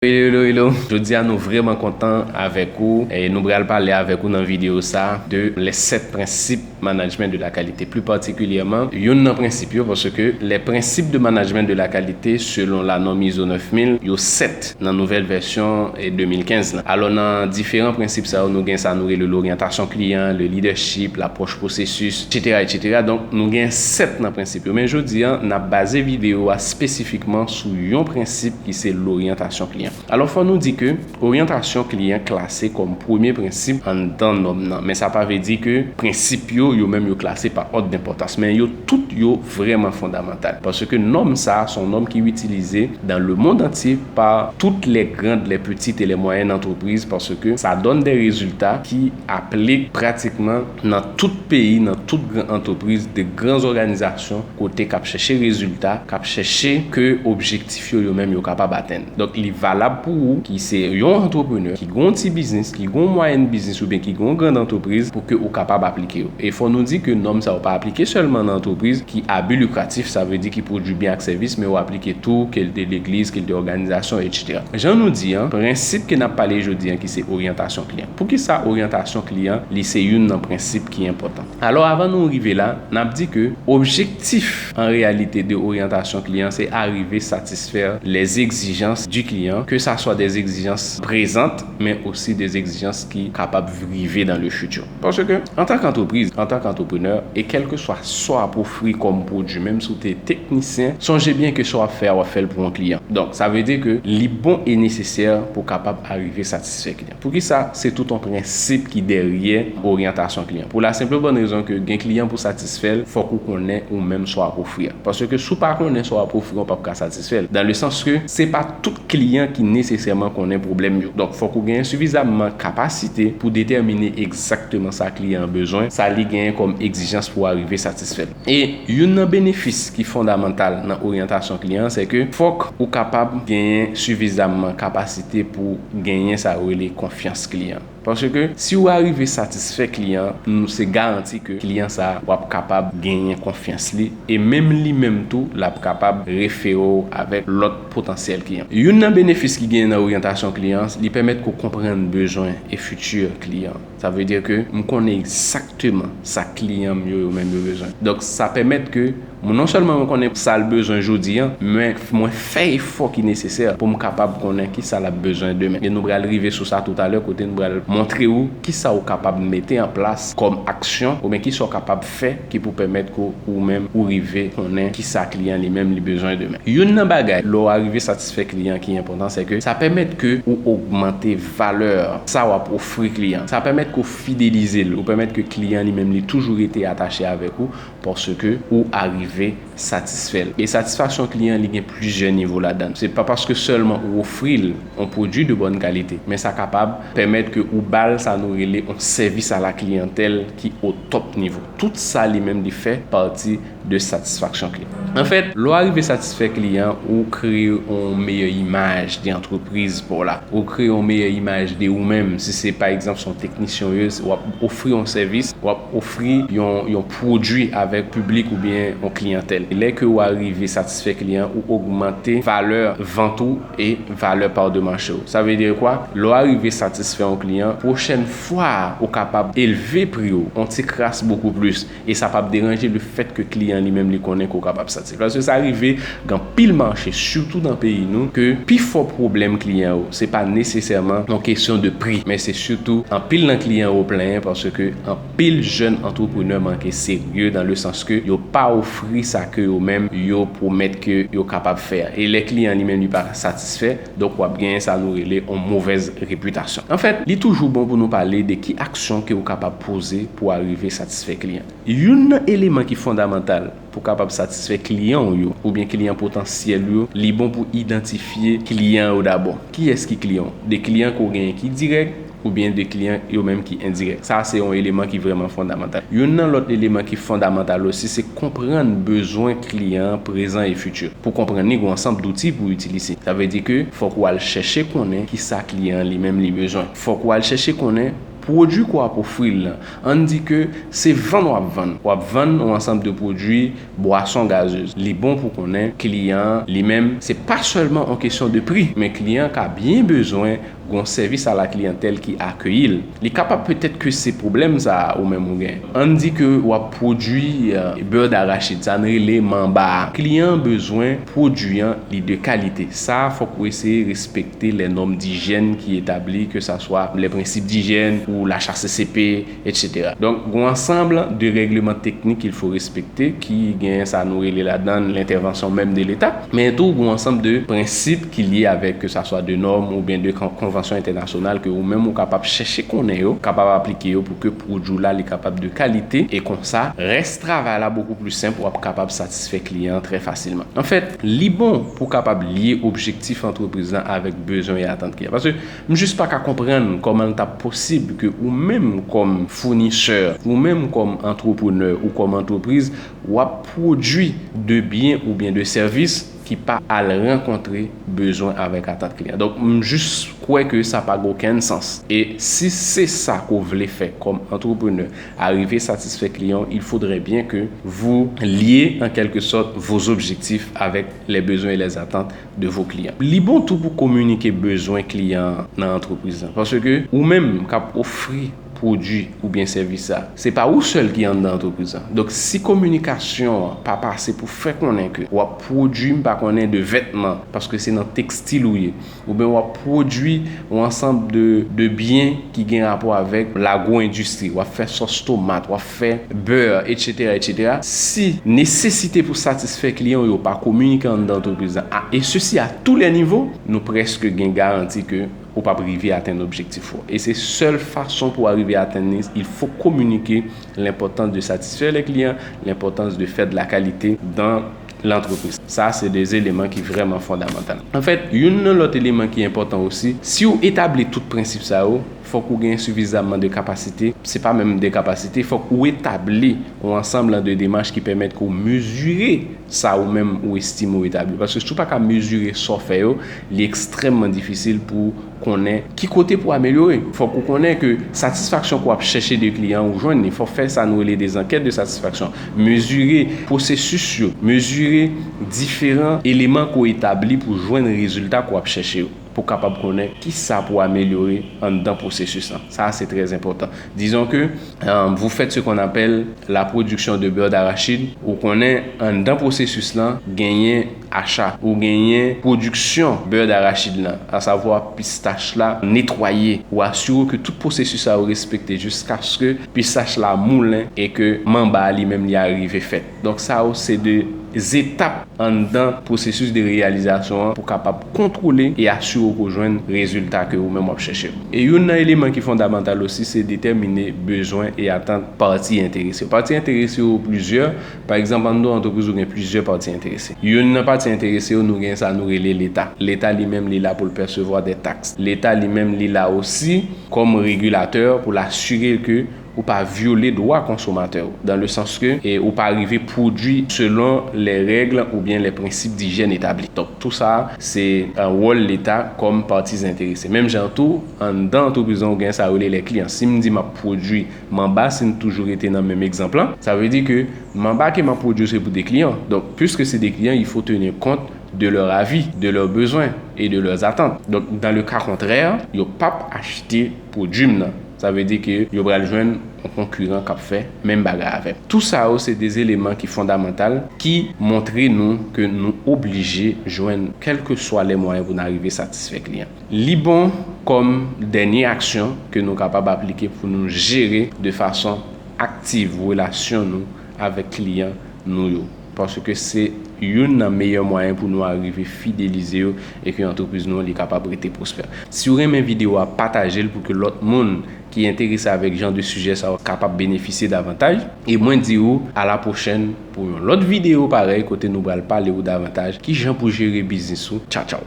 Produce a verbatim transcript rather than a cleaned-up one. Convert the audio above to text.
Hello, hello, hello. Jodi a nou vrèman kontan avèk ou. E nou pral pale avèk ou nan videyo sa de les sept principes management de la qualité. Plus particulièrement, youn nan prensip yo, paske les principes de management de la qualité selon la norme ISO neuf mille, yo sèt nan nouvèl vèsyon, e, de mil kenz lan. Alò, nan diferan prensip sa yo, nou gen sa nou rele loryantasyon kliyan, le leadership, lapwòch pwosesis, et cetera, et cetera. Donk, nou gen sèt nan prensip yo. Men jodi a, n ap baze videyo a espesifikman sou yon prensip ki se loryantasyon kliyan. Alò, fò nou di ke oryantasyon kliyan klase kòm premye prensip anndan nòm nan. Men sa pa vle di ke prensip yo, yo menm yo klase pa òd denpòtans. Men yo tout yo vrèman fondamantal. Paske nòm sa, se yon nòm ki itilize dans le monde entier par toutes les grandes, les petites et les moyennes entreprises, paske sa donne des résultats qui appliquent pratiquement nan tout peyi, nan tout gran antrepriz, de gran òganizasyon, kote k ap chèche rezilta, k ap chèche ke objektif yo, yo menm, yo kapab atenn. Donk, li valab pou ou ki se yon antreprenè, ki gen yon ti biznis, ki gen yon mwayèn biznis oubyen ki gen yon gran antrepriz pou ke ou kapab aplike yo. E fò nou di ke nòm sa yo pa aplike sèlman nan antrepriz ki a bi likratif, sa vle di ki pwodui byen ak sèvis, men yo aplike tou, ke l te legliz, ke l te òganizasyon, et cetera. Jan nou di an, prensip ke n ap pale jodi an ki se oryantasyon kliyan. Poukisa oryantasyon kliyan, li se youn nan prensip ki enpòtan? Alò, avan nou rive la, n ap di ke objektif, an reyalite, de oryantasyon kliyan, se arive satisfè les exigences du client, ke sa swa des exigences présentes, men osi des exigences ki kapab rive dans le futur. Paske, antan k antrepriz, antan k antreprenè, e kèlkeswa sa w ap ofri kòm pwodui, menm si w te teknisyen, sonje byen ke sa w ap fè a, w ap fè l pou yon kliyan. Donk, sa vle di ke li bon e nesesè pou w kapab arive satisfè kliyan. Poukisa? Se tout yon prensip ki dèyè oryantasyon kliyan. Pou la senp bòn rezon ke gen kliyan pou satisfè l, fòk ou konnen ou menm sa w ap ofri a. Paske si w pa konnen sa w ap ofri, w p ap ka satisfè l. Dans le sens ke se pa tout kliyan ki nesesèman konnen pwoblèm yo. Donk, fòk ou genyen sifizamman kapasite pou detèmine egzakteman sa kliyan an bezwen, sa li genyen kòm egzijans pou w arive satisfè l. E youn nan benefis ki fondamantal nan oryantasyon kliyan, se ke fòk ou kapab genyen sifizamman kapasite pou genyen sa yo rele konfyans kliyan. Paske si w arive satisfè kliyan, nou se garanti ke kliyan sa a, w ap kapab genyen konfyans li, e menm li menm tou, l ap kapab refere w avèk lòt potansyèl kliyan. Youn nan benefis ki genyen nan oryantasyon kliyan, li pèmèt ke w konprann bezwen e fiti kliyan. Sa vle di ke m konnen egzakteman sa kliyan m yo, yo menm yo bezwen. Donk, sa pèmèt ke mwen, non sèlman mwen konnen sa l bezwen jodi an, men mwen fè efò ki nesesè pou m kapab konnen kisa l ap bezwen demen. E nou pral rive sou sa toutalè, kote nou pral montre w kisa w kapab mete an plas kòm aksyon, oubyen kisa w kapab fè ki pou pèmèt ke ou menm ou rive konnen kisa kliyan li menm li bezwen demen. Youn nan bagay, lè w arive satisfè kliyan ki enpòtan, se ke sa pèmèt ke ou ogmante valè sa w ap ofri kliyan. Sa pèmèt ke w fidelize l, ou pèmèt ke kliyan li menm li toujou rete atache avèk ou, paske ou arive satisfè l. E satisfaksyon kliyan, li gen plizyè nivo ladan l. Se pa paske sèlman ou ofri l yon pwodui de bòn kalite, men sa kapab pèmèt ke ou ba l sa nou rele yon sèvis a la kliyantèl ki o top nivo. Tout sa li menm li fè pati de satisfaksyon kliyan. Anfèt, lè w arive satisfè kliyan, ou kreye yon meyè imaj de antrepriz pa w la. Ou kreye yon meyè imaj de ou menm. Si se, pa egzanp, se yon teknisyen w ye, w ap ofri yon sèvis, w ap ofri yon, yon pwodui avèk piblik oubyen yon kliyantèl. Lè ke w arive satisfè kliyan, ou ogmante valè vant ou e valè pa de mache w. Sa vle di kwa? Lè w arive satisfè yon kliyan, pwochèn fwa ou kapab elve pri w yon ti kras bokou plis. E sa p ap deranje lefèt ke kliyan li menm li konnen ke w kapab satisfè. Paske sa rive gen anpil mache, sitou nan peyi nou, ke pifò pwoblèm kliyan yo, se pa nesesèman yon kesyon de pri, men se sitou anpil nan kliyan yo plenyen paske anpil jèn antreprenè manke serye, dans le sens ke yo pa ofri sa ke yo menm yo pwomèt ke yo kapab fè a. E lè kliyan li menm li pa satisfè, donk w ap genyen sa nou rele yon movèz repitasyon. Anfèt, li toujou bon pou nou pale de ki aksyon ke w kapab poze pou w arive satisfè kliyan. Youn nan eleman ki fondamantal pou w kapab satisfè kliyan w yo, oubyen kliyan potansyèl yo, li bon pou idantifye kliyan yo dabò. Kiyès ki kliyan w? De kliyan ke w genyen ki dirèk, oubyen de kliyan yo menm ki endirèk. Sa se yon eleman ki vrèman fondamantal. Youn nan lòt eleman ki fondamantal osi, se konprann bezwen kliyan an prezan e fiti. Pou konprann li, gen yon ansanm douti pou w itilize. Sa vle di ke fòk ou al chèche konnen kisa kliyan an li menm li bezwen. Fòk ou al chèche konnen Pwodui ke w ap ofri l lan, ann di ke se vann w ap vann. W ap vann yon ansanm de pwodui bwason gazez. Li bon pou konnen kliyan an, li menm, se pa sèlman yon kesyon de pri, men kliyan an ka byen bezwen gen yon sèvis a la kliyantèl ki akeyi l. Li kapab petèt ke se pwoblèm sa a ou menm ou gen. Ann di ke w ap pwodui bè darachid, sa n rele manba a. Kliyan an bezwen pwodui an, li de kalite. Sa a, fòk ou eseye respekte lè nòm dijyèn ki etabli, ke sa swa lè prensip dijyèn ou la H A C C P, etsetera. Donk, gen yon ansanm de règleman teknik il faut respecter, ki gen sa nou rele ladan l lentèvansyon menm de Leta, men tou gen yon ansanm de prensip ki lye avèk, ke sa swa de nòm oubyen de kon-, konvansyon entènasyonal ke ou menm ou kapab chèche konnen yo, kapab aplike yo pou ke pwodui w la li kapab de kalite, e konsa, rès travay la bokou pli senp, w ap kapab satisfè kliyan an trè fasilman. Anfèt, li bon pou w kapab lye objektif antrepriz lan avèk bezwen e atant kliyan. Paske m jis pa ka konprann kòman l t ap posib ke ou menm kòm founisè, ou menm kòm antreprenè ou kòm antrepriz, w ap pwodui de byen oubyen de sèvis ki pa al rankontre bezwen avèk atant kliyan. Donk, m jis kwè ke sa pa gen okenn sans. E si se sa ke w vle fè kòm antreprenè, arive satisfè kliyan, il faudrait bien que vous liez en quelque sorte vos objectifs avec les besoins et les attentes de vos clients. Li bon tou pou kominike bezwen kliyan an nan antrepriz lan. Paske ou menm k ap ofri pwodui oubyen sèvis sa, se pa ou sèl ki anndan antrepriz lan. Donk, si kominikasyon an pa pase pou fè konnen ke w ap pwodui, m pa konnen, de vètman, paske se nan tekstil ou ye, oubyen w ap pwodui yon ansanm de, de byen ki gen rapò avèk lagwo-endistri, w ap fè sòs tomat, w ap fè bè, etsetera, etsetera. Si nesesite pou satisfè kliyan w yo pa kominike anndan antrepriz lan, a, et ceci à tous les niveaux, nou prèske gen garanti ke ou p ap rive atenn objektif ou. E se sèl fason pou w arive atenn li, il faut communiquer l'importance de satisfaire les clients, l'importance de faire de la qualité dans l'entreprise. Sa, se de eleman ki vrèman fondamantal. Anfèt, youn nan lòt eleman ki enpòtan osi, si w etabli tout prensip sa yo, fòk ou gen sifizaman de kapasite, se pa menm de kapasite, fòk ou etabli yon ansanm de demach ki pèmèt ke w mezire sa ou menm ou estime ou etabli. Paske si w pa ka mezire sa w fè yo, li ekstrèmman difisil pou konnen ki kote pou amelyore. Fòk ou konnen ke satisfaksyon ke w ap chèche de kliyan ou jwenn li. Fòk fè sa nou rele de zankèt de satisfaksyon. Mezire pwosesis yo, mezire diferan eleman ke w etabli pou jwenn rezilta ke w ap chèche yo, pou w kapab konnen kisa pou amelyore anndan pwosesis lan. Sa, se trè enpòtan. Disons que, euh, vous faites ce qu'on appelle la production de beurre d'arachide. Ou konnen anndan pwosesis lan, genyen acha, ou genyen pwodiksyon bè darachid lan, asavwa pistach la netwaye. Ou asire ke tout pwosesis sa yo respekte jiskaske pistach la moulen e ke manba a li menm li arive fèt. Donk, sa yo se de etap anndan pwosesis de reyalizasyon an pou kapab kontwole e asire w ke w jwenn rezilta ke ou menm w ap chèche. E youn nan eleman ki fondamantal osi, se detèmine bezwen e atant pati enterese yo. Pati enterese yo plizyè. Pa egzanp, anndan yon antrepriz, ou gen plizyè pati enterese. Youn nan pati enterese yo, nou gen sa nou rele Leta. Leta li menm, li la pou l pèsevwa de taks. Leta li menm, li la osi kòm regilatè pou l asire ke ou pa vyole dwa konsomatè w, dans le sens que, e, ou pa rive pwodui selon les règles oubyen les principes d'hygiène établis. Donk, tou sa, se, e, wòl Leta kòm pati enterese. Menm jan tou, anndan antrepriz lan, ou gen sa yo rele les clients. Si m di m ap pwodui manba, si n toujou rete nan menm egzanp lan, sa vle di ke manba ke m ap pwodui se pou de kliyan. Donk, puisque c'est des clients, il faut tenir compte de leur avis, de leurs besoins et de leurs attentes. Donk, dans le cas contraire, yo p ap achte pwodui m nan. Sa vle di ke yo pral jwenn yon konkiran k ap fè menm bagay avè m. Tou sa yo se de eleman ki fondamantal, ki montre nou ke nou oblije jwenn kèlkeswa lè mwayen pou n arive satisfè kliyan. Li bon kòm dènye aksyon ke nou kapab aplike pou nou jere de fason aktiv relasyon nou avèk kliyan nou yo. Paske se youn nan meyè mwayen pou nou arive fidelize yo e ke antrepriz nou an li kapab rete pwospè. Si w renmen videyo a, pataje l pou ke lòt moun ki enterese avèk jan de sijè sa yo kapab benefisye davantaj. E mwen di w a la pwochèn pou yon lòt videyo parèy kote nou pral pale w davantaj kijan pou jere biznis ou. Tchaw, tchaw.